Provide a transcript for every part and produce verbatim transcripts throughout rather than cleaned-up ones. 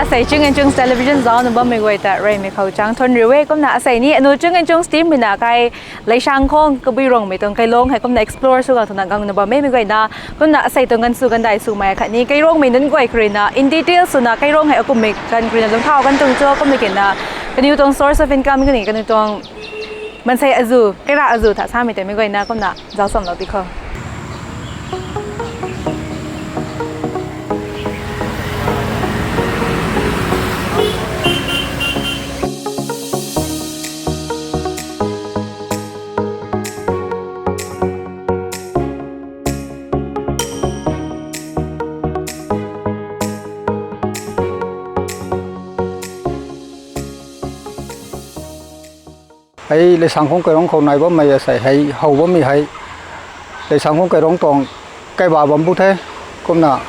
Asei Chung and Chung's Television zauc na bammei guay ta reymei khou chang thuan riu e. Kumna asei ni anu Chung and Chung's team mei na kai Leisangkhong Kabui Rongmei tuang kailong hei kumna explore sw gang twna gang na bammei mei guayna. Kumna asei tuang gansu gandai swmei khatni kairongmei nunc guay khou rui na in detail swna kairong hei akummei kan khou rui na lungthau kan tuang cho kumna kina kaniw tuang source of income kani kaniw tuang mansei azu, kaira azu tha samei tei mei guayna kumna zauc samlou di khou. Hei Leisangkhong Kairong khou nai bammei asei hei how bammei hei Leisangkhong Kairong tuang kaiba bam bu the. Kumna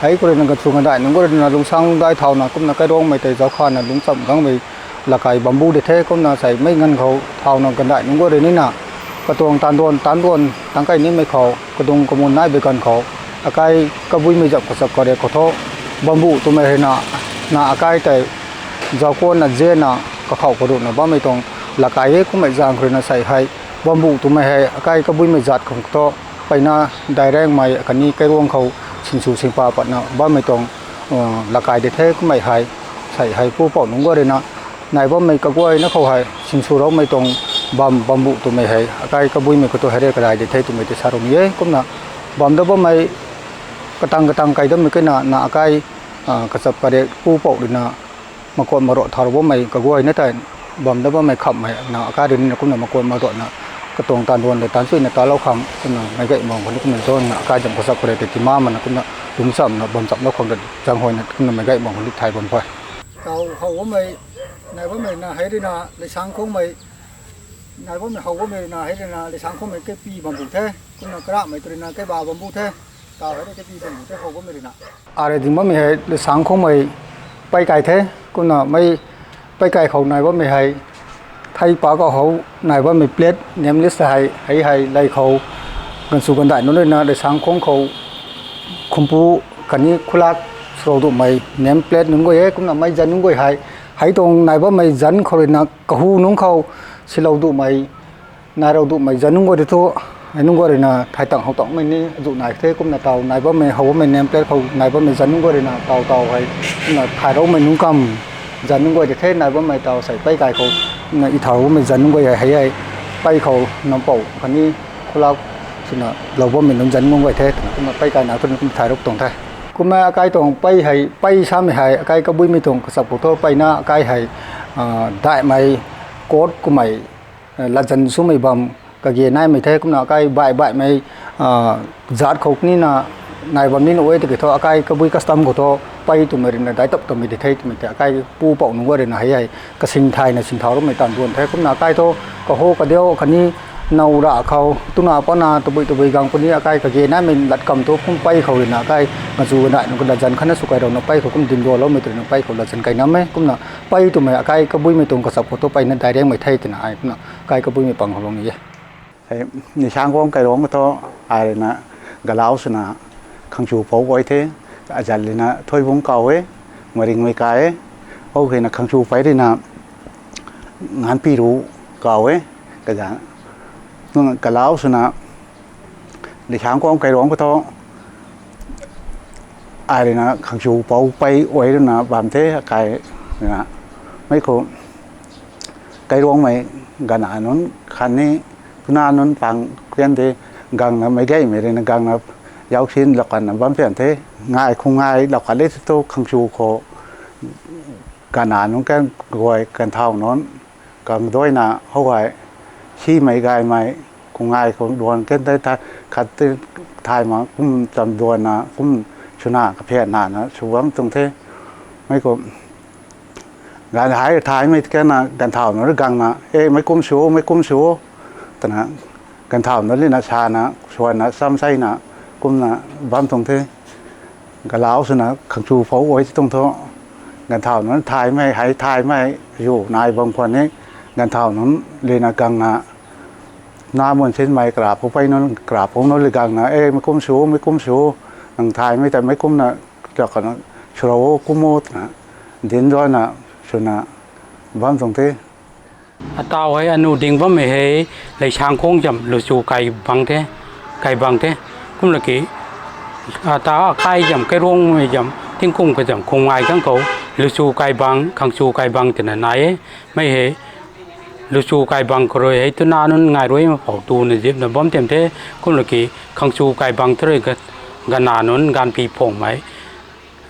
hei khou rui na gansu gandai nunc guay rui na lungsang lungdai thauna kumna kairongmei tei zauc khana lungcham gangmei lakai bam bu de the. Kumna asei mei nganv khou thauna gandai nunc guay rui ni na katuang taanv duan taanc duan tangc kai nimei khou kadung kamun nai bei ganv khou akai Kabuimei zam kachap kare khou thu bam bu twmei hei na, na akai tei zauc kuanna zena kakhou karuhna bammei tuang lakai e. Kummei zaeng khou rui na asei hei bam bu twmei hei akai Kabuimei zat khang thu peyna dairengmei khatni kairuang khou sinsw singpa patna bammei tuang lakai de the. Kummei hei asei hei pupouc nunc guay rui na nai bammei kaguayna khou hei sinsw raumei tuang bam bam bu twmei hei akai Kabuimei khou thu hei re kadai de the twmei tei sa rou ni e. Kumna bam da bammei katang katang kai dammei kena na akai kachap kare pupouc rui na makuan maruh thau rou bammei kaguayna tei bam da bammei khamhmei na akai rui ni na kumna makuan maruhna katuang taanv duan tei taanc chuina talou khang kumna meic gay mang khou ni kumna zauc na akai zam kachap kare tei tima mana kumna lungchamna bam chamlou khang ta zaenghuayna kumna meic gay mang khou ni thay bam phay. Taw how bammei nai bammei na hei rui na Leisangkhongmei nai bammei how bammei rui na hei rui na Leisangkhongmei kaipi bam bu the. Kumna karahmei tu rui na kaiba bam bu the. Taw hei rui kaipi bam bu the how bammei rui na. Arui ding bammei hei Leisangkhongmei peikai the. Kumna mei peikai khou nai bammei hei thei pa kau how nai bammei plate name list hei hei hei lei khou gansu gandai nunc rui na Leisangkhong khou khumpu khatni khulak swlou duhmei name plate nunc guay e. Kumna mei zanc nunc guay hei hei tuang nai bammei zanc khou rui na kahu nunc khou silou duhmei nai rou duhmei zanc nunc guay tei thu hei nunc guay rui na thay tang how tangmei ni azuh nai the. Kumna taw nai bammei how bammei name plate khou nai bammei zanc nunc guay rui na taw taw hei kumna thay roumei nunc kam zanc nunc guay tei the. Nai bammei taw asei peikai khou na i thau bammei zanc nunc guay hei hei hei pei khou nampou khatni khulak swna lou bammei nunc zanc nunc guay the twna kumna peikai na twna kum thay rou tuang the. Kumna akai tuang pei hei pei samei hei akai Kabuimei tuang kachap khou thu peyna akai hei daihmei court kummei latzan swmei bam kage naimei the. Kumna akai baih baihmei zat khou ni na nai bam ni na e tiki thu akai Kabui custom khou thu pei twmei rui na daic tap twmei di the twmei tei akai pupouc nunc guay rui na hei hei kasing thayna sing thau roumei taanv duan the. Kumna akai thu kaho kadiu khatni now ra khou tuna pana tabui tabui gang puni akai kage naimei lat kam thu kum pei khou rui na akai gansu gandai nunc khou latzan khatna sw kai rou na pei khou kum dim dualoumei tu rui na pei khou latzan kai nam e. Kumna pei twmei akai Kabuimei tuang kachap khou thu peyna daihmei the twna ai kumna akai Kabuimei pang khou lung ni e. Hei Leisangkhong Kairong khou thu ai rui na galau swna khangchu pou guay the. Azat rui na Thoibung kau e, Maringmei kai e. Hou khe na khangchu pei rui na Nganpiru kau e. Kaza galau swna Leisangkhong Kairong khou thu ai rui na khangchu pou pei guay rui na bam the akai na mei khou Kairongmei gana nunc khatni tuna nunc pang pian de gangna meic gaymei rui na gangna zaucsin lou kanna bam pian the. Ngai khou ngai lou kan le thu khangchu khou gana nunc kan guay ganthau nunc kang duaina hou hei simei gaymei khou ngai khou duan kan tei khat tei thay ma kum cham duanna kum swna kaphian nana sw bam tuang the. Mei khou gan hei thaymei kana ganthau nunc rui gangna e meic kum sw o meic kum sw o twna ganthau nunc rui na sana swanna cham seina kumna bam tuang the. Galau swna khangchu pou guay tuang thu ganthau nunc thaymei hei thaymei zu nai bam khwan ni ganthau nunc rui na gangna na mun sinmei kara pou pei nunc kara pou nunc rui gangna e meic kum sw o meic kum sw o nang thaymei ta meic kumna kaka na swlou o kum o twna dinc ruina swna bam tuang the. Ataw hei anu ding bammei hei, Leisangkhong zam Luchu Kaibang the, Kaibang the. Kumna ki, ataw akai zam, Keiruangmei zam, tingkum kazam khum ngai kang khou, Luchu Kaibang, Khangchu Kaibang twna nai e. Mei hei, Luchu Kaibang khou rui hei twna nunc ngai rui ma pou tuna zipna bam tem the, kumna ki Khangchu Kaibang thu rui ga-, gana nunc ganvpi phungmei.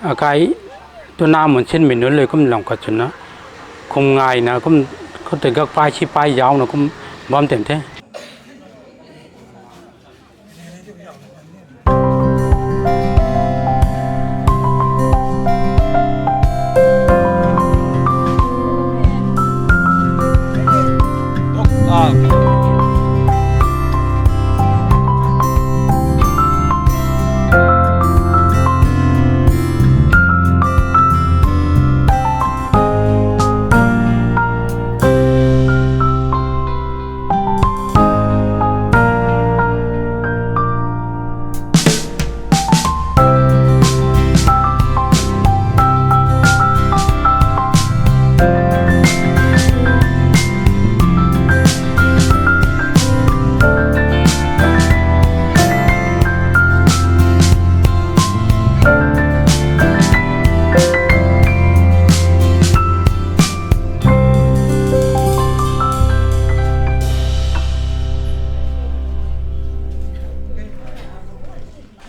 Akai twna mun sinmei nunc rui kum lam khat swna, khum ngaina kum, khou tei gakpai sipai zauna kum bam tem the.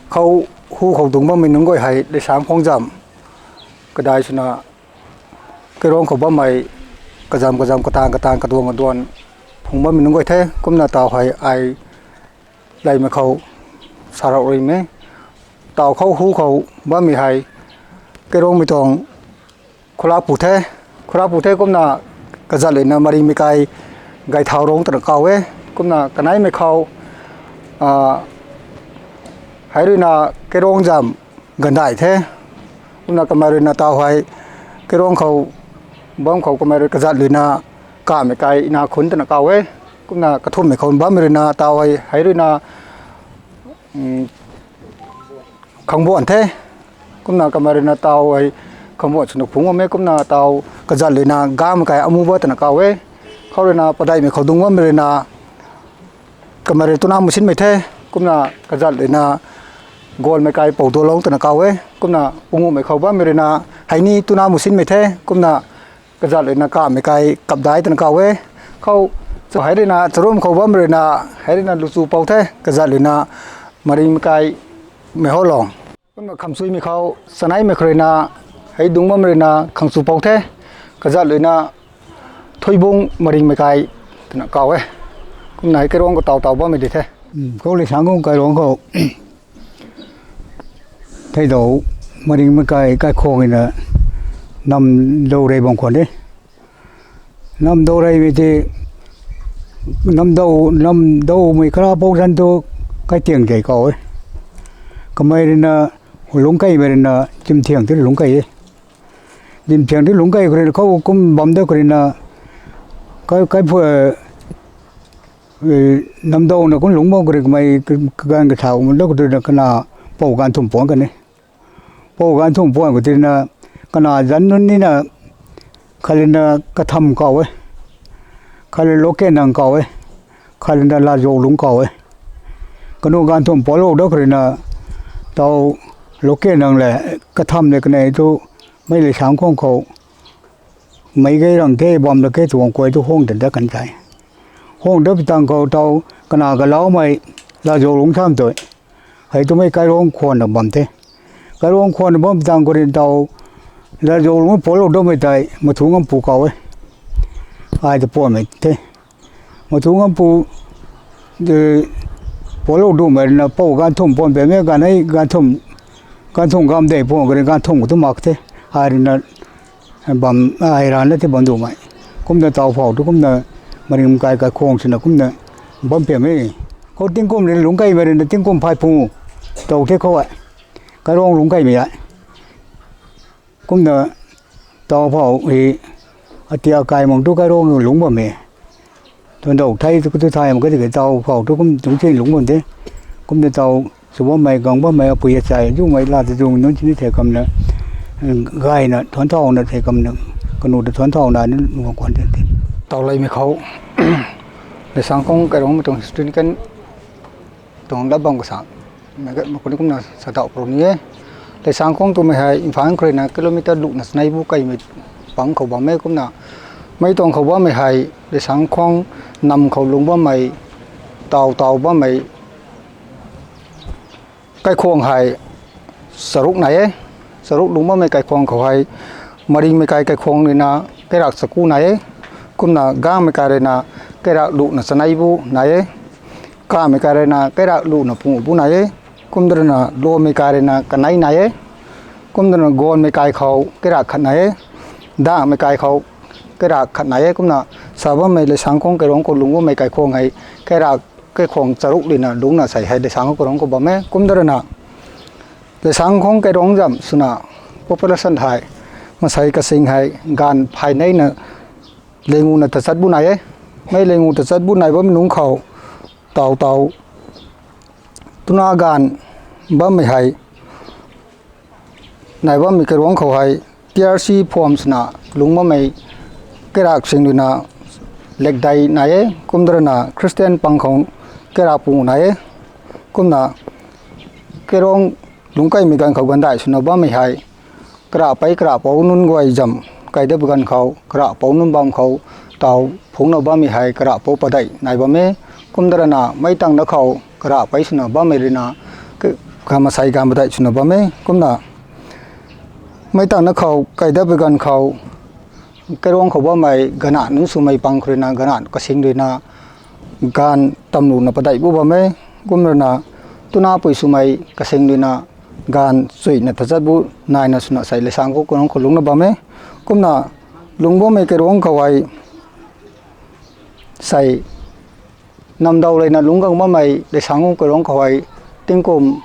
Khou, hu khou dung bammei nunc guay hei Leisangkhong zam kadai swna Keiruang khou bammei kazam kazam, kataanv kataanv, kaduan kaduan phung bammei nunc guay the. Kumna taw hei ai leymei khou sarau ruimei, taw khou hu khou bammei hei Keiruangmei tuang khulakpu the. Khulakpu the kumna kazat ruina Maringmei kai Gaithau Rong twna kaw e. Kumna kaneimei khou, hei ruina Keiruang zam Gandai the. Kumna kamei ruina taw hei Keiruang khou bam khou kamei rui kazat ruina Kamei kai Inakhun twna kaw e. Kumna kathumhmei khou bammei ruina taw hei, hei ruina Khangbuan the. Kumna kamei ruina taw hei Khangbuan swna phungc bam e. Kumna taw kazat ruina Gamei kai Amuba twna kaw e. Khou ruina padaihmei khou dung bammei ruina kamei rui twna musinmei the. Kumna kazat ruina Golmei kai Poudualong twna kaw e. Kumna pungumei khou bammei ruina hei ni twna musinmei the. Kumna kazat ruina Kamei kai Kapdai twna kaw e. Khou hei ruina Charum khou bammei ruina hei ruina Luchu pou the. Kazat ruina Maringmei kai Meiholong. Kumna Khamchuimei khou Chaneimei khou ruina hei dung bammei ruina Khangchu pou the. Kazat ruina Thuibung Maringmei kai twna kaw e. Kumna hei Keiruang khou taw taw bammei di the. Khou Leisangkhong Keiruang khou theidou Maringmei kai kaikhwang ina nam dou rei bam khwan de. Nam dou reimei tei, nam dou, nam doumei karapou zan tu Kaitiang Zei kaw e. Kamei ruina Lungckeimei ruina Chimthiang tei Lungccei e. Chimthiang tei Lungccei khou ruina khou kum bam da khou ruina kai, kaiphu, nam douna kum lungc bam khou rui kamei kaganv kathau da khou ruina kana pou ganv thum puan kan e. Pou ganv thum puan khou tei ruina kana zanc nunc nina khat ruina Katham kaw e, khat rui Lokenang kaw e, khat ruina Lazuaklungc kaw e. Kanu ganv thum puanclou da khou ruina taw Lokenang le Katham le kanei tu mei Leisangkhong khou meic gei rang the bam la khe tuang kuay tu hung ta dat kan tei. Hung dat pi tang khou taw kana kalaumei Lazuaklungc tham tu hei twmei Keiruang khwanna bam the. Keiruang khwanna bam pi tang khou ruina taw Lazuaklungc puanclou daumei tei Mathu Ngampu kaw e. Ai ta puanmei the. Mathu Ngampu puanclou dumei ruina pou ganv thum puan pamei ganv e, ganv thum, ganv thum gamv dei puan khou ruina ganv thum khou tu mak the. Ai ruina bam, ai rana tei bam dumei. Kumna taw phou tu kumna Maringmei kai kaikhwang swna kumna bam pamei. Khou tingkum ruina Lungckeimei ruina tingkum phay pu tow the khou e. Keiruang Lungckeimei e. Kumna taw phou hei atia kai mang tu Keiruang lungc bammei. Tuandou thei tu, tu thay mak ka tiki taw phou tu kum tuang si lungc bam the. Kumna taw sw bammei, gang bammei, apui achai zumei la ta zung nunc sini the kamna Gayna thuan thauna the kamna, kanu ta thuan thauna ni nuang kuan the. Tauleimei khou, Leisangkhong Kairuangmei tuang history kan tuang lat bam kasa, mei ga, makuni kumna sa tau pro ni e. Leisangkhong twmei hei Imphal khou ruina kilometer luna chanei bu kaimei pang khou bam e kumna, mei tuang khou bammei hei, Leisangkhong nam khou lungc bammei, tau tau bammei, kaikhwang hei charuk nai e. Charuk lungc bammei kaikhwang khou hei, maringmei kai kaikhwang ruina kairak chaku nai e. Kumna gangmei kai ruina kairak luna chanei bu nai e. Kamei kai ruina kairak luna pungu bu nai e. Kum da ruina lwmmei kai ruina kanei nai e. Kum da ruina ganmei kai khou kairak khat nai e. Dangmei kai khou kairak khat nai e. Kumna sa bammei Leisangkhong Kairuang khou lungc bammei kaikhwang hei kairak, kaikhwang charuk ruina lungcna sei hei Leisangkhong Kairuang khou bam e. Kum da ruina Leisangkhong Kairuang zam swna population hei, masei kasing hei, ganv phay neina lenguna tachat bu nai e. Mei lengu tachat bu nai bammei nungc khou, tau tau, twna ganv bammei hei, nai bammei Kairuang khou hei, T R C form swna lungc bammei kairak sing ruina lekdei nai e. Kum da ruina Christian pang khou kairak pungu nai e. Kumna Kairuang lungc kaimei ganv khou ganvdaih swna bammei hei, karahpei karahpou nunc guay zam kai dat pui ganv khou, karahpou nunc bam khou, tau phungcna bammei hei karahpou padeih nai bam e. Kum da ruina meic tangv da khou karahpei swna bammei ruina, ka, kamasei ganv padeih swna bam e. Kumna meic tangv da khou kai dat pui ganv khou, Kairuang khou bammei gana nunc swmei pang khou ruina, gana kasing ruina, ganv tamluna padeih bu bam e. Kum ruina, twna pui swmei kasing ruina, ganv chuina tachat bu naina swna sei Leisangkhong Kairuang khou lungcna bam e. Kumna lungc bammei Kairuang khou hei, sei namdaw ruina lungc gang bammei Leisangkhong Kairuang khou hei, tingkum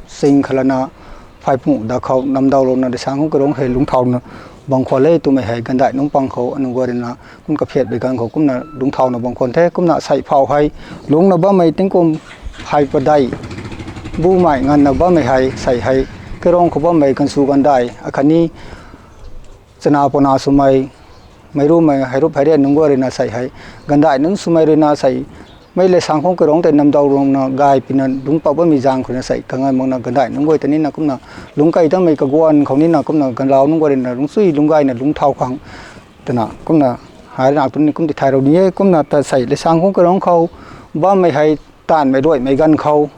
sing khalana, phey pungu da khou namdaw ruina Leisangkhong Kairuang hei lungc thauna bam khwan e twmei hei ganvdaih nungc pang khou anunc guay ruina kum kaphiatmei ganv khou kumna lungc thauna bam khwan the. Kumna sei phau hei, lungcna bammei tingkum phey padeih bumei nganvna bammei hei sei hei, Kairuang khou bammei ganvsu ganvdaih akhatni chana puna swmei, meic rumei, heirup heirian nunc guay ruina sei hei, ganvdaih nunc swmei ruina sei, mei Leisangkhong Kairuang tei namdaw ruina gay pina lungc pak bammei zaeng khou ruina sei kanganv makna ganvdaih nunc guay ta nina kumna lungc kai damei kaguan khou nina kumna ganvlau nunc guay ruina lungchui lungc gayna lungc thau khang twna kumna hei ruina tuni kum tithay rou ni e. Kumna ta sei Leisangkhong Kairuang khou bammei hei taanvmei ruaimei ganv khou,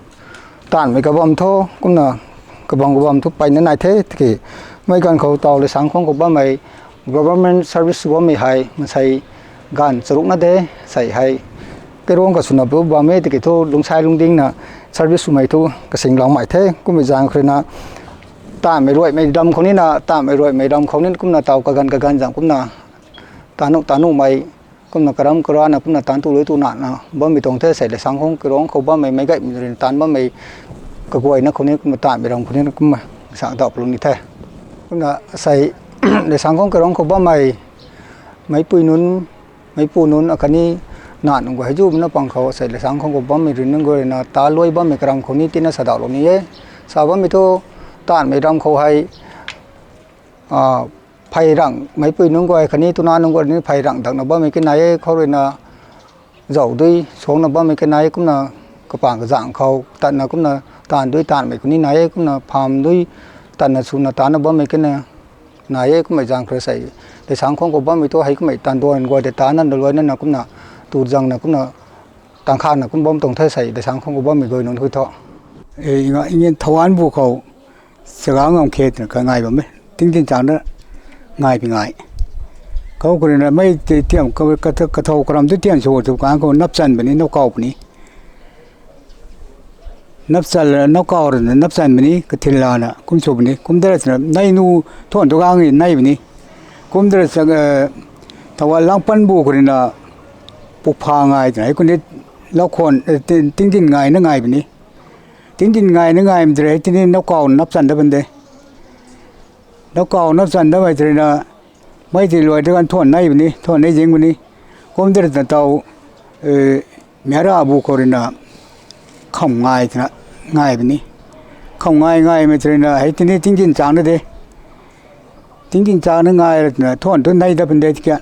taanvmei kabam thu kumna, kabam kabam thu peyna nai the tiki, mei ganv khou tau Leisangkhong khou bammei government service sw bammei hei masei ganv charukna de, sei hei Kairuang kaswna bu bam e tiki thu lungcsai lungdingna service swmei thu kasingloumei the. Kummei zaeng khou ruina taanvmei ruaimei ram khou nina, taanvmei ruaimei ram khou nina kumna tau kaganv kaganv zam kumna taanv nuh taanv nuhmei kumna karam karana kumna taanv tu lui tu nana bammei tuang the. Sei Leisangkhong Kairuang khou bammei meic gaymei ruina taanv bammei kaguayna khou ni kumna taanvmei ram khou ni kumna sa dauh palung ni the. Kumna sei Leisangkhong Kairuang khou bammei meicpui nunc, meicpu nunc akhatni nac nunc guay hei zumna pang khou sei Leisangkhong khou bammei ruina nunc guay ruina taanv luai bammei karam khou ni tina sa dauhlou ni e. Sa bammei thu taanvmei ram khou hei, phey rang meicpui nunc guay khatni twna nunc guay ni phey rang dakna bammei kanei e. Khou ruina zauh dui suangcna bammei kanei e, kumna kapang kazang khou tatna kumna taanv dui taanvmei khou ni nai e, kumna pham dui tatna swna taancna bammei kanei nai e. Kummei zaeng khou sei Leisangkhong khou bammei thu hei kummei taanv duan guay tei taancna luaina na kumna tu zangna kumna taanv khana kum bam tuang the sei Leisangkhong khou bammei guay nunc khui thu. Nga ingin thowanc bu khou chagang ngam khe twna kangai bam e. Tingtin changna ngai pi ngai. Khou khou ruina mei ti, tiam ka, ka, kathou karam tu tiam sw tu kang khou napchan puni, nowkaw puni. Napchan, nowkaw ruina napchan puni, kathil lana kum sw puni. Kum da ruina nei nu thuan tu gang nei puni. Kum da ruina, thowa langpan bu khou ruina pukpha ngai twna hei kuni, loukhwan, tingtin ngaina ngai puni. Tingtin ngaina ngaimei tei hei tini nowkaw napchan dat pan de. Nowkaw napchan datmei tei ruina mei ti luai ta kan thuan nei puni, thuan nei zing puni. Kum da ruina tau, miara bu khou ruina kham ngai twna ngai puni. Kham ngai ngaimei tei ruina hei tini tingtin changna de. Tingting chana ngai ra twna thuan tu nei dat pun de tiki.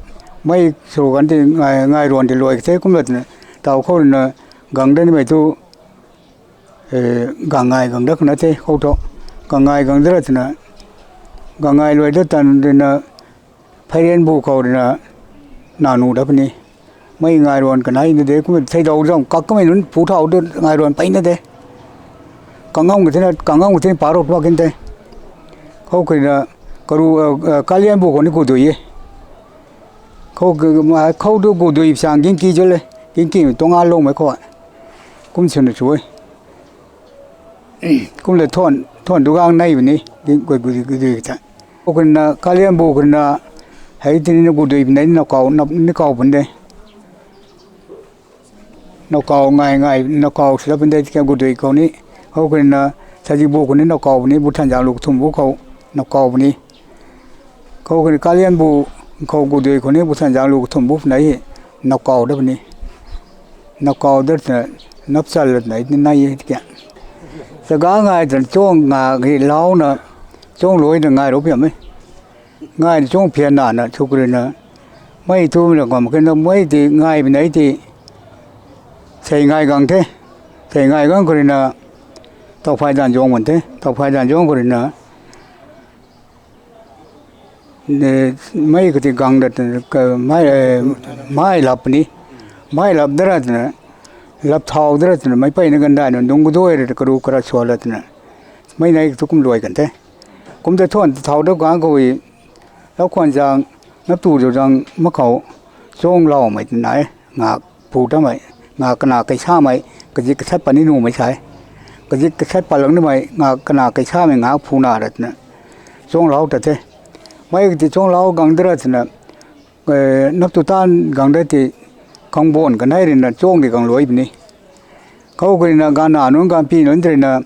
Mei sw kan ti ngai, ngai ruan ti luai ka the kumna twna. Tau khou ruina gang dat nimei tu, eh, gang ngai gang dat khana the khou thu. Gang ngai gang dat ra twna. Gang ngai luai dat tan ruina, Pheirianbu khou ruina, nanu dat puni. Mei ngai ruan kanei na de, kumna thei dau zam kak kamei nunc pu thau tu ngai ruan pei na de. Kangam ka thina, kangam ka thina parok pa kin the. Khou kina, karu, eh, eh, Kalianbu khou ni gu dui e. Khou ki, ma, khou tu gu dui sang ging ki jo le, ging ki tuang a lou mei khou. Kum sina chu e. Kum le thuan, thuan tu gang nei buni, ging gu, gu, gu dui ta. Khou kina, Kalianbu kina, hei tini na gu dui buni, na kau, na, ni kau bun de. Nakau ngai ngai, nakau sila pun de tiki gu dui khou ni. Khou kina, Sajibu khou ni nakau buni, bu than zang lu kathum bu khou, nakau buni. Khou kina, Kalianbu khou gu dui khou ni, bu than zang lu kathum bu puna hi, nakau dat puni. Nakau dat na, napchal dat na, ni nai e tiki. Chaga ngai tan chuang nga gi lau na, chuang luai na ngai ru piam e. Ngai chuang phian na na, chu kri na. Mei tu mi na kam kina, mei ti ngai bina ti. Sei ngai gang the. Sei ngai gang kri na. Tau phai dan zong bun the. Tau phai dan zong kri na. Ne, mei kati gang dat, ka, mei, eh, mei lap ni. Mei lap darat na. Lap thau darat na. Mei pei na gandai na. Dung gu doi rat karu kara sua lat na. Mei nai tu kum luai kan the. Kum ta thuan thau dau gang khou i, lau khwan zang, nap tu zau zang, ma khou, chuang lau mei nai, nga phu ta mei, nga kana kai sa mei, kazik kasat pani nu mei sai. Kazik kasat palang ni mei, nga kana kai sa mei, nga phu na rat na. Chuang lau ta the. Mei ti chuang lau gang darat na, eh, nap tu tan gang dat ti, kang bon kanei rin na, chuang ki kang luai bini. Khou kri na, gan na nunc, gan pi nunc tri na,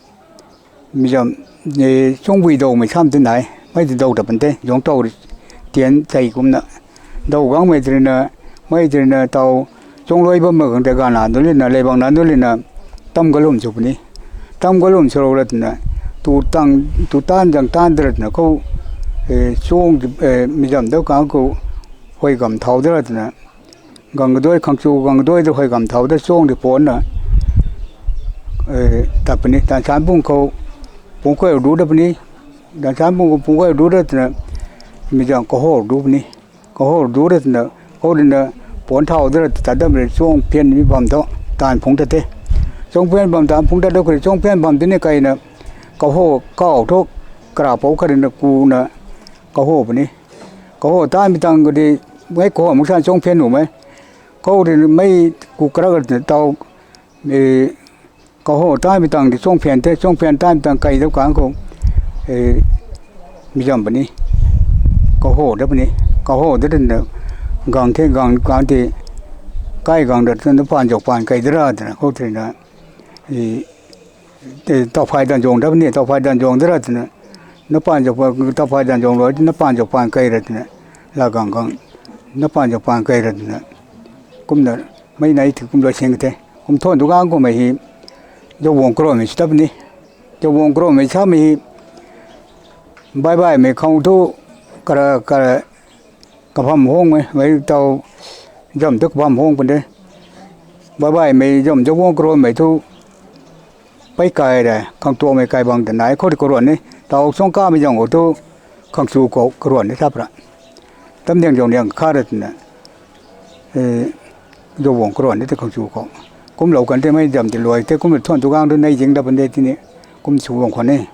mi zam, eh, chung bui dou mei sam tin nai, mei ti dou ta pan the, zong tau ri, tian chei kumna. Dou gang mei tri na, mei tri na tau, chung luai bam ma gang te gan na nunc li na, lei bang na nunc li na, tam galum chu puni. Tam galum chu rou rat na, tu tang, tu tan zang tan drat na, khou, eh, chung, eh, mi zam dou kang khou, hoi gam thau drat na, gang kadoi khang chu, gang kadoi tu hoi gam thau da chuang di pon na. Eh, ta puni, tan chan pung khou, pung koi du da puni, tan chan pung khou pung koi du da tna, mi zang kaho du puni, kaho du da tna, khou di na, pon thau da ta dam ri chuang phian mi bam tho, tan phung ta the. Chuang phian bam tan phung ta da kri chuang phian bam di ni kai na, kaho, kau tho, kra pou kari na ku na, kaho puni. Kaho tan mi tang kadi, mei kaho mak san chuang phian nu mei. Khou di mei ku krak tau, eh, kaho tan mi tang di chuang phian the, chuang phian tan mi tang kai dau kang khou, eh, mi zam puni. Kaho da puni. Kaho da din da gang the, gang, gang ti, kai gang da tun da pan zau pan kai da ra da, khou tri na, eh, eh, tau phai dan zong da puni, tau phai dan zong da ra tna. Na pan zau pa, tau phai dan zong luai, na pan zau pan kai ra tna. La gang gang, na pan zau pan kai ra tna. Kumna, mei nai ti kum luai sing the. Kum thon tu gang kum mei hi, zau wong kro mei si ta puni. Zau wong kro mei sa mei hi, bai bai mei khang tu, kara, kara, kabam hong mei, mei tau, zam tu kabam hong pun de. Bai bai mei zam zau wong kro mei tu, pei kai ra, khang tuang mei kai bang ta nai, khou di karuan ni, tau chuang ka mei zang khou tu, khang chu khou karuan ni sap ra. Tam diang zong diang kha ra tna, eh, zau wong karuan ni te khang chu khou. Kum lou kan te mei zam ti luai, te kum thon tu gang tu nei zing da pun de tini, kum chu wong khou ni.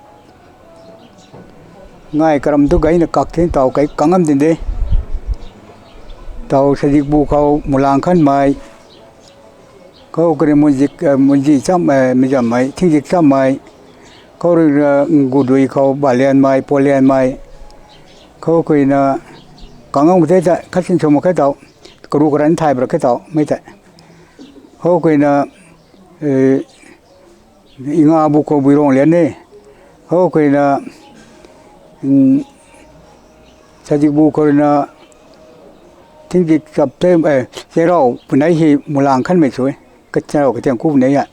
Ngai karam tu gai na kak the, tau kai kangam din de. Tau Sajikbu khou, Mulang Khan mei. Khou kari Munjik, eh, Munji cham, eh, mi zam mei, Thingzik cham mei. Khou ri, eh, Gudui khou, Balian mei, Polian mei. Khou kari na, kangam te ta, khat sin chom khe tau. Karu karan thai bra khe tau, mei ta. Khou kari na, eh, Inga bu khou Buirong lian ni. Khou kari na, mm, Sajikbu khou ri na, Thingzik chap the, eh, Cherau punai hi Mulang Khan mei chu e. Ka Cherau ka tiang ku punai ya.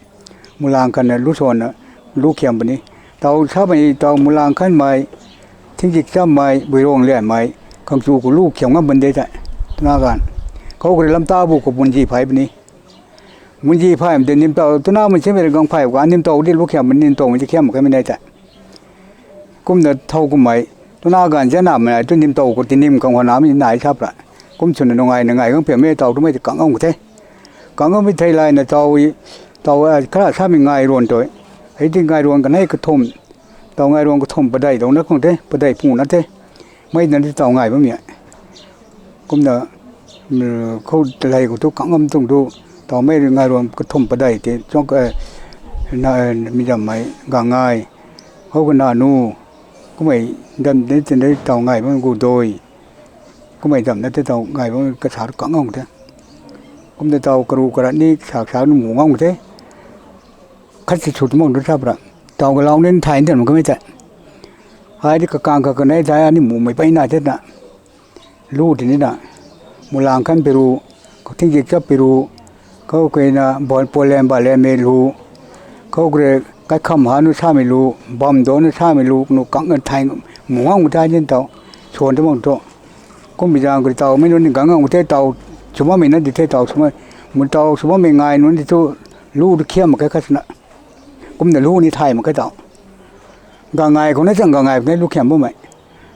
Mulang Khan na lu son na, lu khiam puni. Tau sa mei, tau Mulang Khan mei, Thingzik Chammei, Buiruang Lianmei, khang chu khou lu khiam ngam bam de tei. Twna ganv khou kari lam ta bu khou Bunji Phay puni. Bunji Phay mei tei nim taw twna mun simei rui gang phay ka nim taw di lu khiam, nim taw mei ti khiam mak khe mei nei tei. Kumna thow kummei, twna ganv zana mei nai tu nim taw khou ti nim khang hana mei nai sap ra. Kum swna nungai na ngai gang piam mei taw twmei ti kang ang the. Kang ang mei thei layna taw, taw, a, khara samei ngai ruan tei. Hei ti ngai ruan kanei kathum, taw ngai ruan kathum padei taw na khang the, padei puna the. Mei na ti taw ngai bammei. Kumna, mm, khou talei khou tu kang am tuang tu, taw mei ngai ruan kathum padei ti, chong, eh, na, eh, mi dammei, gang ngai, khou kana nu, kummei dam de tin de taw ngai bam gu doi, kummei dam na te taw ngai bam kasa tu kang ang the. Kumna taw karu karat ni sak sak nu mu ngam the. Khat si sut mak tu sap ra. Taw galau nin thay nin mak kamei tei. Hei di kakang kakanei thei ani mumei peyna the na. Lu ti ni na. Mulang khan piru, Thingzik Chap piru, khou kena Bon Polen Balen mei lu, khou kre Kaikham ha nu samei lu, Bamdo nu samei lu, nu kang thay mu ngam the nin taw. Swan tu mak tu. Kum bi zang kari taw mei nunc ni gang ngam the taw, sw bammei na di the taw sw bammei, mun taw sw bammei ngai nunc di tu lu tu khiam mak khe khat swna. Kumna lu ni thay mak khe taw. Gang ngai khou na chang gang ngai khou na lu khiam bammei.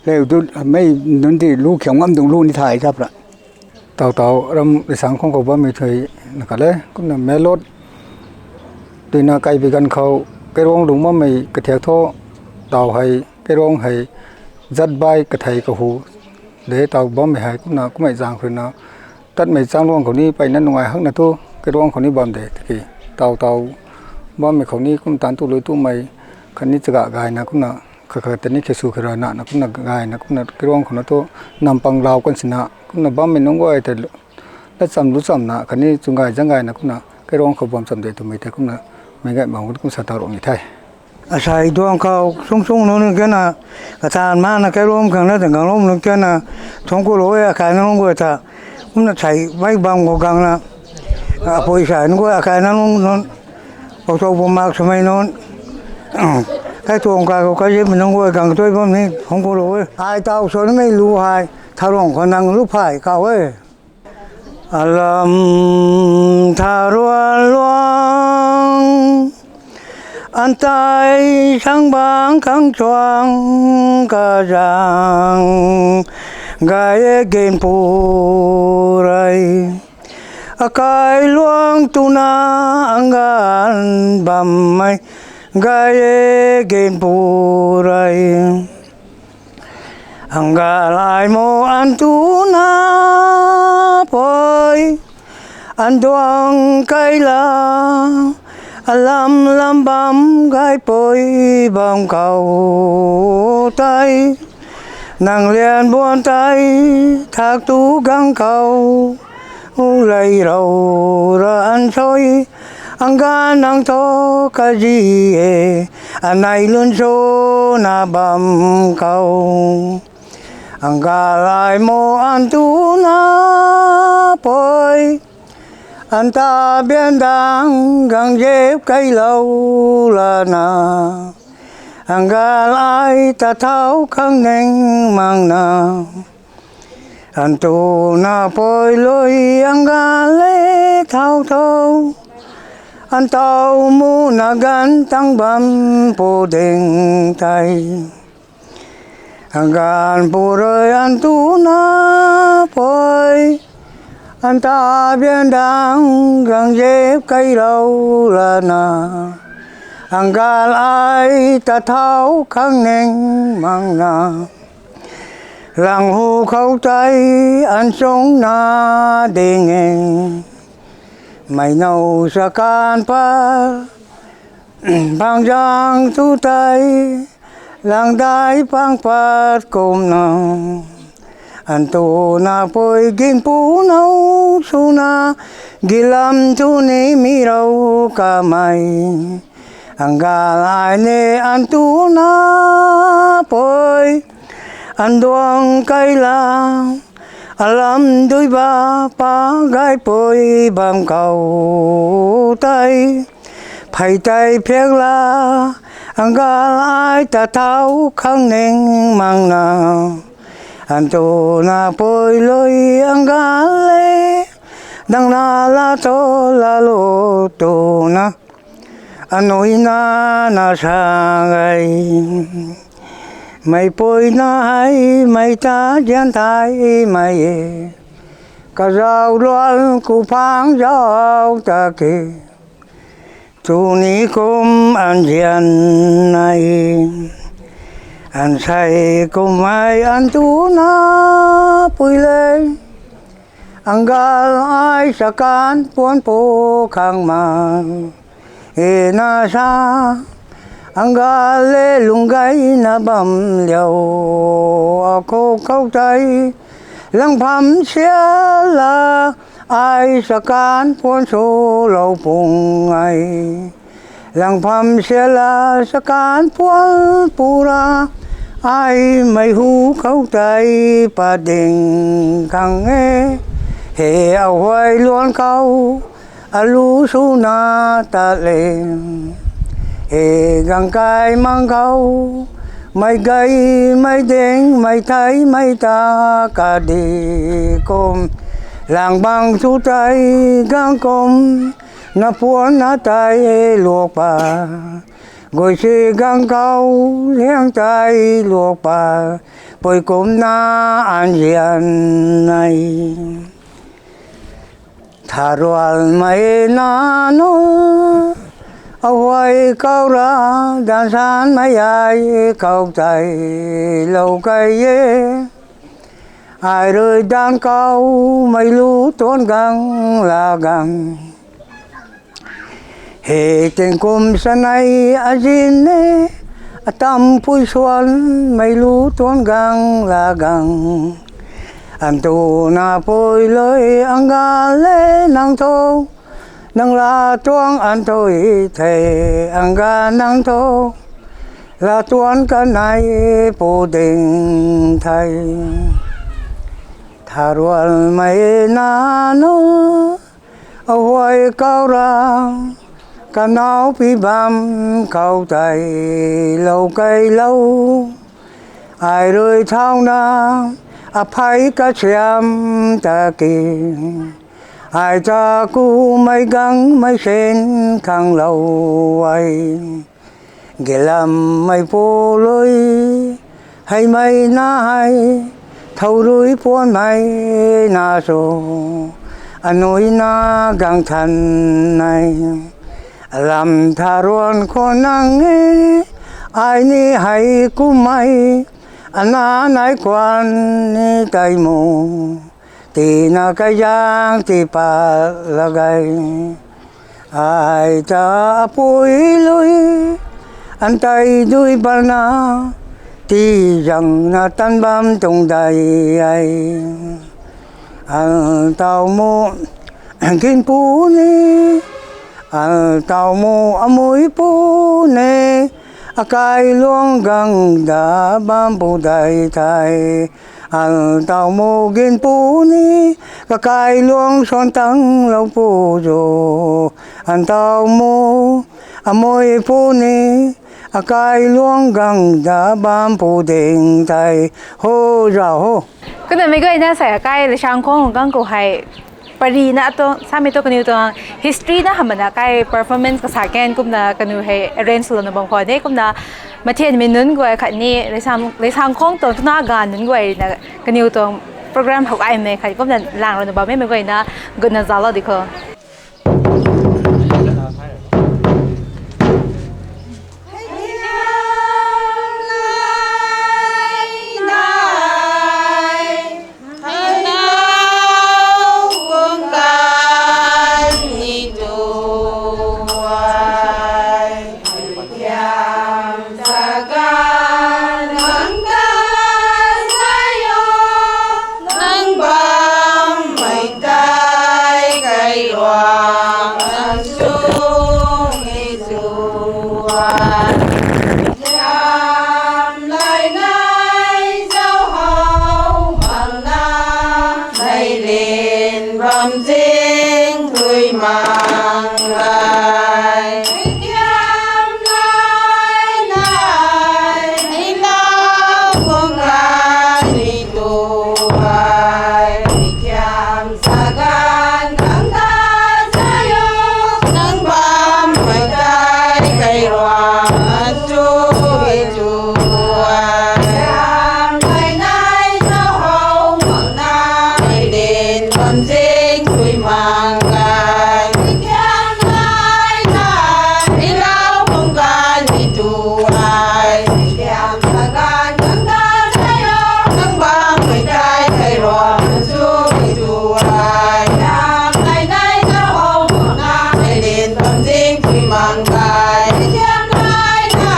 Leu tu mei nunc ti lu khiam ngam tuang lu ni thay sap ra. Taw taw ram risang khang khou bammei thui na khat le, kumna melot twna kaibi ganv khou, Kairuang lung bammei kathiak thu, taw hei, Kairuang hei, zat bai kathei kahu, de taw bammei hei, kumna kummei zang khou rui na, tatmei changluang khou ni peyna nungai hakna tu, Kairuang khou ni bam de, tiki, taw taw, bammei khou ni kum tan tu lui tumei, khatni chaga gayna kumna, khat khat tei ni khe sw khe rana, kumna gayna, kumna Kairuang khou na tu, nampang lau kan sina, kumna bammei nunc guay tei, latcham luchamna, khatni chunggay zanggayna, kumna Kairuang khou bam cham de twmei tei, kumna meic gay bam kum sa taw rui ni the. Asei duang khou sung sung nunc ni kena, katan mana Kairuang khang na ta ganglum nunc kena, thungc ku lou e akai nunc guay ta, kumna sei mei bam khou gangna, apui sei nunc guay akai nunc nunc, pou chou bu mak swmei nunc, kai tuang kai khou kai zipmei nunc guay gang tui bam ni thungc ku lou e. Ai taw sw nimei lu hei, tharuang khou nang lu phay kaw e. Alam tharuan luang, antei sang bang khang chuang kazang, gay e ginpu rei. Akai luang tuna anggan bammei, gay e ginpu rei. Anggal ai mo an tuna pui, an duang kaila, alam lam bam gay pui bam khou tei, nang lian buan tei, thak tu gang khou, u lei rou ra an soi, angga nang thu kazi e, anei lun suna bam khou. Angga lai mo an tuna pui, anta bian dang gang zip kailou lana, angga lai ta thau khang ning mangna. An tuna pui lui angga le thau tho, an tau muna gan tang bam pu ding tei. Anggan pu rui an tuna pui, anta bian dang gang zip kailou lana, anggal ai ta thau khang ning mangna. Lang hu khou tei an chungna ding e, mei now sa kan pat, bang zang tu tei, lang dai pang pat kumna. An tuna pui ginpu now suna, gilam tu ni mi rou kamei. Anggal ai ni an tuna pui, an duang kaila, alam dui ba pa gay pui bam khou tei. Phey tei phiak la, Angal ai ta thau khang ning mang na, antuna pui lui angal le, dang na la to la lu tuna, anui na na sa gai. Mei pui na hei mei ta zian thai mei e, kazau luan ku phang zau ta ke. Tuni kum an zian nai, an sei kum ai an tu na pui le. Angal ai sakan puan pu khang ma, e na sa. Angal le lung gay na bam liau, a khou khou tei, lang pham sia la, ai sakan puan su lou pung ai. Lang pham sia la sakan puan pu ra, ai mei hu khou tei pat ding khang e. He a huay luan khou, a lu su na ta le. He gang kai mang khou, mei gay, mei ding, mei thei, mei ta ka di kum. Lang bang tu tei gang kum, na puan na tei luak pa. Gui si gang khou, liang tei luak pa. Pui kum na an zian nai. Tharual mei na nu, a huay khou ra, dan san mei ai khou tei lou kai e. Ai rui dan khou mei lu tuan gang la gang. He tingkum sanei a zin e, a tam pui suan mei lu tuan gang la gang. An tu na pui lui angal le nang tho, nang la tuang an tho i the, angal nang tho. La tuan kanei pu ding thei. Tharual mei na nu, a huay khou ra, kanau pi bam khou tei lou kai lou. Ai rui thau na, a phey kasiam ta ki. Ai ta ku mei gang mei sen khang lou ai. Gilam mei pu lui, hei mei na hei, thou rui puan mei na so, anui na gang than nei. Alam tharuan khou nang e, ai ni hei kum mei, ana nai kuan ni tei mu. Tina kaizaeng ti pat la gay. Ai ta apui lui, an tei dui bana, ti zang na tan bam tuang dai ai. An tau mu, gin pu ni, an tau mu amui pu ni, akai luang gang da bam pu dai thei. An tau mu gin pu ni, kakai luang suan tang lou pu zo. An tau mu, amui pu ni, akai luang gang da bam pu ding thei. Ho za ho. Kumna mei guayna sa akai Leisangkhong gang khou hei, pari na to, samei to kaniw tuang history na hamh mana kai performance kasa kan kumna kaniw hei arrange lou na bam khou de, kumna Mathianmei nunc guay khatni Leisang, Leisangkhong tuang tuna gan nunc guay na kaniw tuang program hou ai mei khat kumna lang lou na bam e, mei guayna gutna zalou di kho. Ganv khang ta sa yo, nang bammei tei kai ruang chu i tu ai. Ai nai na how mak na, ai din bam zing tui mang kai. Tiam nai na, i lau kum kan i tu ai. Tiam sa ganv khang ta sa yo, nang bammei tei kai ruang chu i tu ai. Tiam nai nai na how mak na, ai din bam zing tui mang kai. Tiam nai na,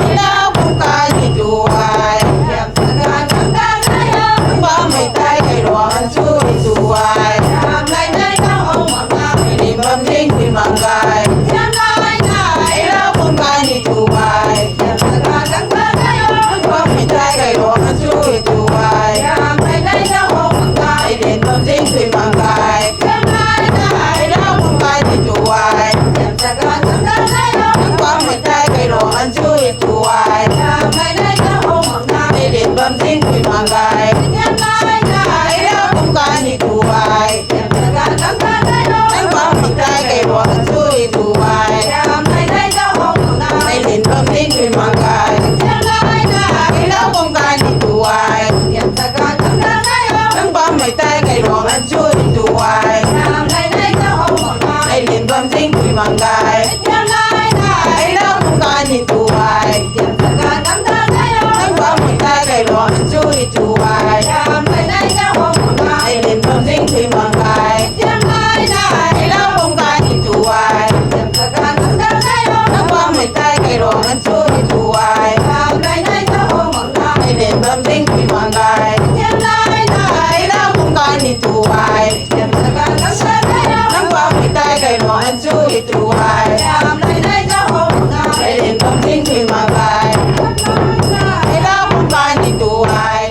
i lau kum kan i tu ai. Tiam sa ganv khang ta sa yo, nang bammei tei kai ruang chu i tu ai. Tiam nai nai na how mak na, ai din bam zing tui mang kai. Tiam nai na, i lau kum kan i tu ai. Tiam sa ganv khang ta sa yo, nang bammei tei kai ruang chu i tu ai. Tiam nai nai na how mak na, ai din bam zing tui mang kai. Tiam nai na, i lau kum kan i tu ai. Tiam sa ganv khang ta sa yo, nang bammei tei kai ruang chu i tu ai. Tiam nai nai na how mak na, ai din bam zing tui mang kai. Tiam nai na, i lau kum kan i tu ai. Tiam sa ganv khang ta sa yo, nang bammei tei kai ruang chu i tu ai. Tiam nai nai na how mak na, ai din bam zing tui mang kai. Tiam nai na, i lau kum kan i tu ai. Tiam sa ganv khang ta sa yo, nang bammei tei kai ruang chu i tu ai. Tiam nai nai na how mak na, ai din bam zing tui mang kai. Tiam nai na, i lau kum kan i tu ai. Tiam sa ganv khang ta sa yo, nang bammei tei kai ruang chu i tu ai. Tiam nai nai na how mak na, ai din bam zing tui mang kai. Tiam nai na, i lau kum kan i tu ai. Tiam sa ganv khang ta sa yo, nang bammei tei kai ruang chu i tu ai. Tiam nai nai na how mak na, ai din bam zing tui mang kai. Tiam nai na, i lau kum kan i tu ai. Tiam sa ganv khang ta sa yo, nang bammei tei kai ruang chu i tu ai. Tiam nai nai na how mak na, ai din bam zing tui mang kai. Tiam nai na, i lau kum kan i tu ai.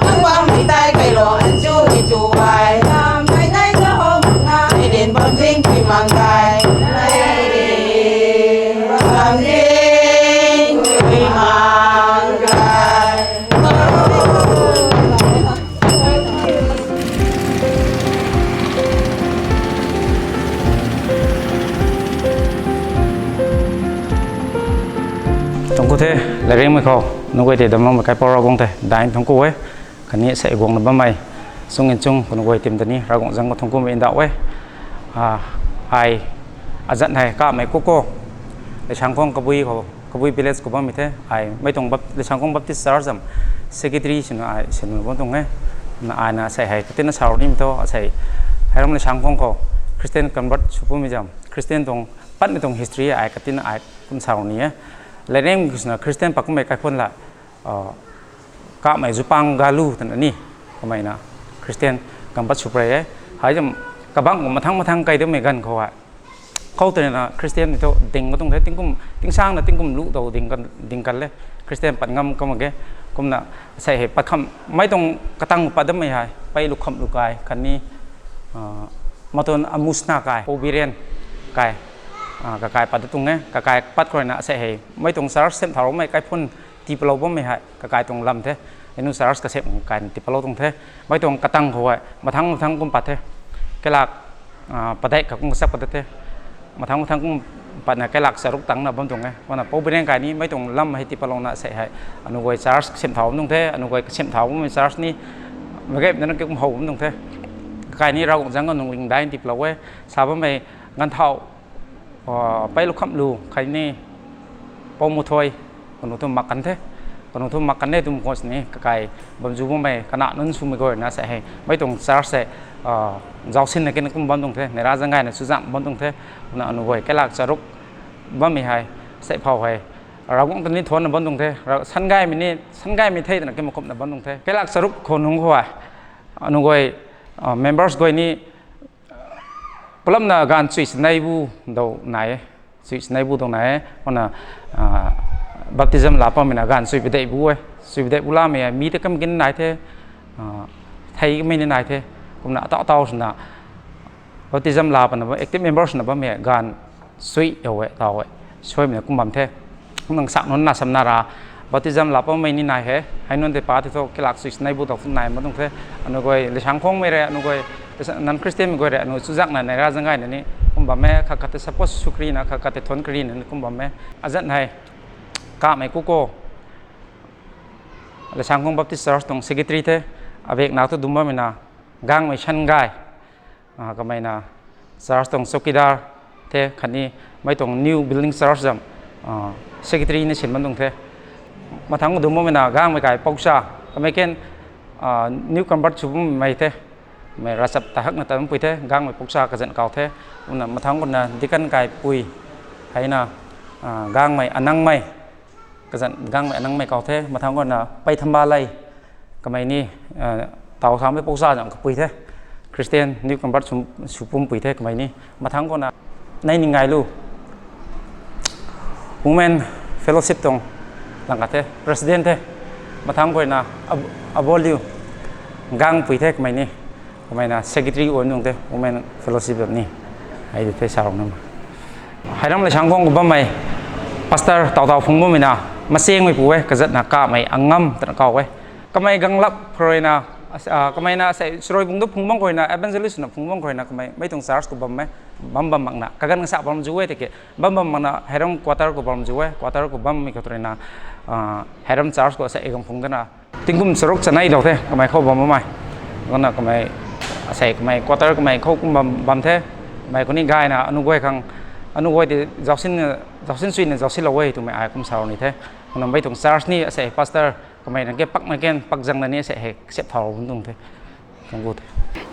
Nang bammei tei kai ruang chu i tu ai. Ai din bam zing tui mang kai. Bam zing tui mang kai. Thuanc ku the, lairingmei khou nunc guay tei damloumei kaipouc Ravguangc tei daeng thuanc ku e. Khatni sei guangna bammei chung in chung kanu guay tim ta ni Ravguangc zaeng khou thuanc kumei ndauh e. Ai azanc hei Kamei Kuko, Leisangkhwang Kabui khou, Kabui village khou bammei the. Ai mei tuang Bap-, Leisangkhwang Baptist Church am secretary swna ai sinna bam tuang e. Na ai na sei hei katina sa nimei thu asei heiram Leisangkhwang khou Christian convert sw pumei zam, Christian tuang patmei tuang history ai katina ai kum sa ni e. Lairingmei swna Christian pat kummei kaikhun la Kamei Zupang Galu twna ni, kamei na Christian convert sw prei e. Hei zam kabangc khou mathang mathang kai damei ganv khou hei khou tei na Christian ni thu ding ka tuang the, tingkum, tingsang na tingkum lu dou ding kan, ding kan le, Christian pat ngam ka mak ge. Kumna sei hei pat kham mei tuang katang pat dammei hei Pei Lukham Lu kai khatni Matun Amusna kai, Pu Biren kai, kakai pat da tuang e. Kakai pat khou rui na sei hei mei tuang church sem thau mei kaikhun tii palou bammei hei kakai tuang lam the. Anu church kasem kai tii palou tuang the. Mei tuang katang khou hei mathang mathang kum pat the. Kailak padeih kha kum kachap pat the. Mathang mathang kum patna kailak charuk tangna bam tuang e. Kumna Pu Biren kai ni mei tuang lam hei tii palouna sei hei anu guay church kasem thau bam tuang the. Anu guay kasem thau bammei church ni magayna na kum how bam tuang the. Kakai ni Ravguangc zaeng khou nungling daeng tii palou e. Sa bammei ganv thau Pei Lukham Lu khatni Pou Muthoi, kanu thu mak kan the. Kanu thu mak kan e twmei khou sini kakai bamzu bammei kana nunc swmei guay na sei hei mei tuang church se zausinna kena kum bam tuang the, neira zaeng gayna chuzam bam tuang the. Kumna anu guay kailak charuk bammei hei sei phou hei Ravguangc ta ni thuanna bam tuang the. Sangaymei ni, sangaymei the twna kema kumna bam tuang the. Kailak charuk khou nungc khou hei anu guay members guay ni pulamna gaanv chui sinei bu dou nai e. Chui sinei bu dou nai e. Kumna baptism laa pammei na gaanv chui padeih bu e. Chui padeih bu lamei e, mi ta kam kin nai the, thei kamei ni nai the. Kumna ataw ataw swna baptism laa pana active members swna bammei gaanv chui how e, taw e. Suaimei na kum bam the. Kumna sak nunc na samna ra Baptism laa pammei ni nai he. Hei nunc tei pa tei thu kilak sui sinai bu tau phu nai ma tuang the. Anu guay Leisangkhongmei rui, anu guay non-Christianmei guay rui, anu chuzakna nai ra zang gayna ni kum bam e, khat khat tei support sw karina, khat khat tei thuanc karina ni kum bam e. Azat hei kamei Kuko, Leisangkhong Baptist Church tuang secretary the, abek nak thu dum bammei na Gangmei Shan Gay, kamei na church tuang chowkidar the, khatni mei tuang New Building Church zam secretary ni sin bam tuang the. Mathangc khou dum bammei na Gangmei kai Pouksa, kamei ken new convert sw bammei the, mei ravchap ta hakna ta bampui the, Gangmei Pouksa kazanc kau the. Kumna mathangc khou na deacon kai pui, heina Gangmei Anangmei, kazanc Gangmei Anangmei kau the. Mathangc khou na Pei Thambalei, kamei ni tau samei Pouksa zam kapui the, Christian new convert sw pumpui the kamei ni. Mathangc khou na Nei Ningailu, Women Fellowship tuang lang ka the, president the. Mathangc khou na Aboliu, Gangpui the kamei ni, kamei na secretary wan nung the Women Fellowship ni. Hei di the sarung na, Heiram Leisangkhong khou bammei pastor tau tau phung bammei na Masengmeipu e, kazatna kamei Angam twna kau e. Kamei ganglap khou rui na, kamei na sei Sroibung tu phung bam khou rui na, evangelist na phung bam khou rui na, kamei mei tuang church khou bam e, bam bam makna kaganv kasa bam zu e tiki, bam bam makna Heiram quarter khou bam zu e, quarter khou bammei khou rui na Heiram church khou sei gang phung tana tingkum charuk chanei lou the kamei khou bam bammei. Kumna kamei sei kamei quarter kamei khou kum bam the. Kamei khou ni gayna anu guay khang, anu guay tei zaucsin suina zaucsilou e twmei ai kum sa ni the. Kumna mei tuang church ni sei pastor kamei na ke pakna ken pakzangna ni sei hei sep thau bun tuang the.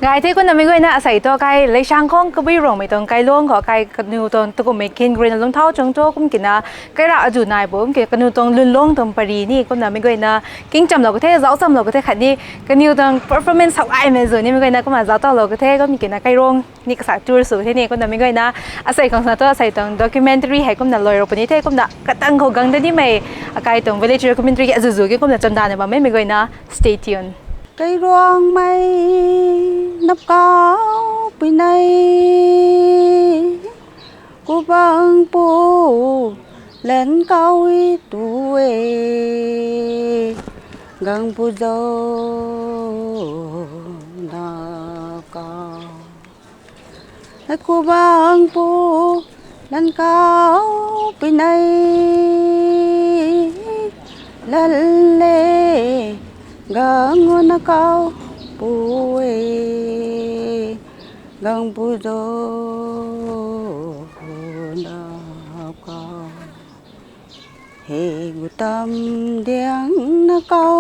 Gay the. Kumna mei guayna asei thu kai Leisangkhong Kabui Rongmei tuang kailuang khou kai kaniw tuang takummei kin khou rui na lungcthau chung thu kum kina, kai ra azu nai bo kum kina kaniw tuang lwnlung tuang pary ni kumna mei guayna kingchamlou ka the, zauchamlou ka the khatni kaniw tuang performance hak aimei zu ni mei guayna kumna zauc tawlou ka the, kum kina kailuang ni kasa tour sw the ni kumna mei guayna asei khang sa thu asei tuang documentary hei kumna lui rou puni the. Kumna katang khou gang da nimei akai tuang village documentary azuzu ki kumna chamdana bammei, mei guayna stay tuned. Kailuangmei napkau pui nei, Kubangpu lan kau e tu e, Gangpu Zo napkau. Kubangpu lan kau pui nei, lal le, Gangpu Zo napkau e, Gangpu Zo napkau. Hei gu tam diang napkau,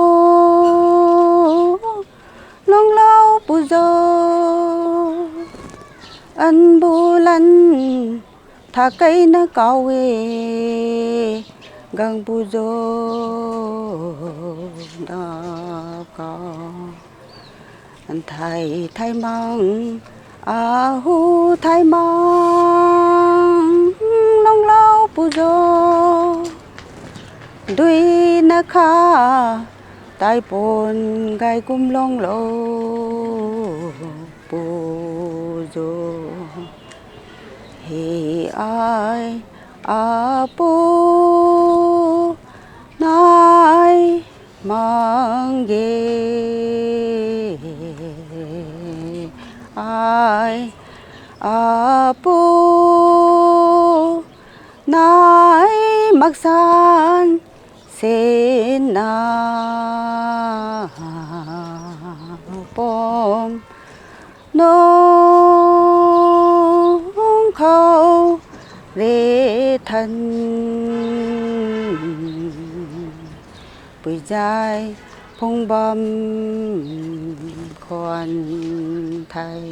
Lungloupu Zo, Anbulan tha kei napkau e, Gangpu Zo napkau. Nthei Thaimang, ahu Thaimang, Lungloupu Zo, dui na kha, Taipun gay kum Lungloupu Zo. Hei ai apu nai mang ge, ai apu nai maksan sina pom nung khou re than, pui zai phung bam khwan thei.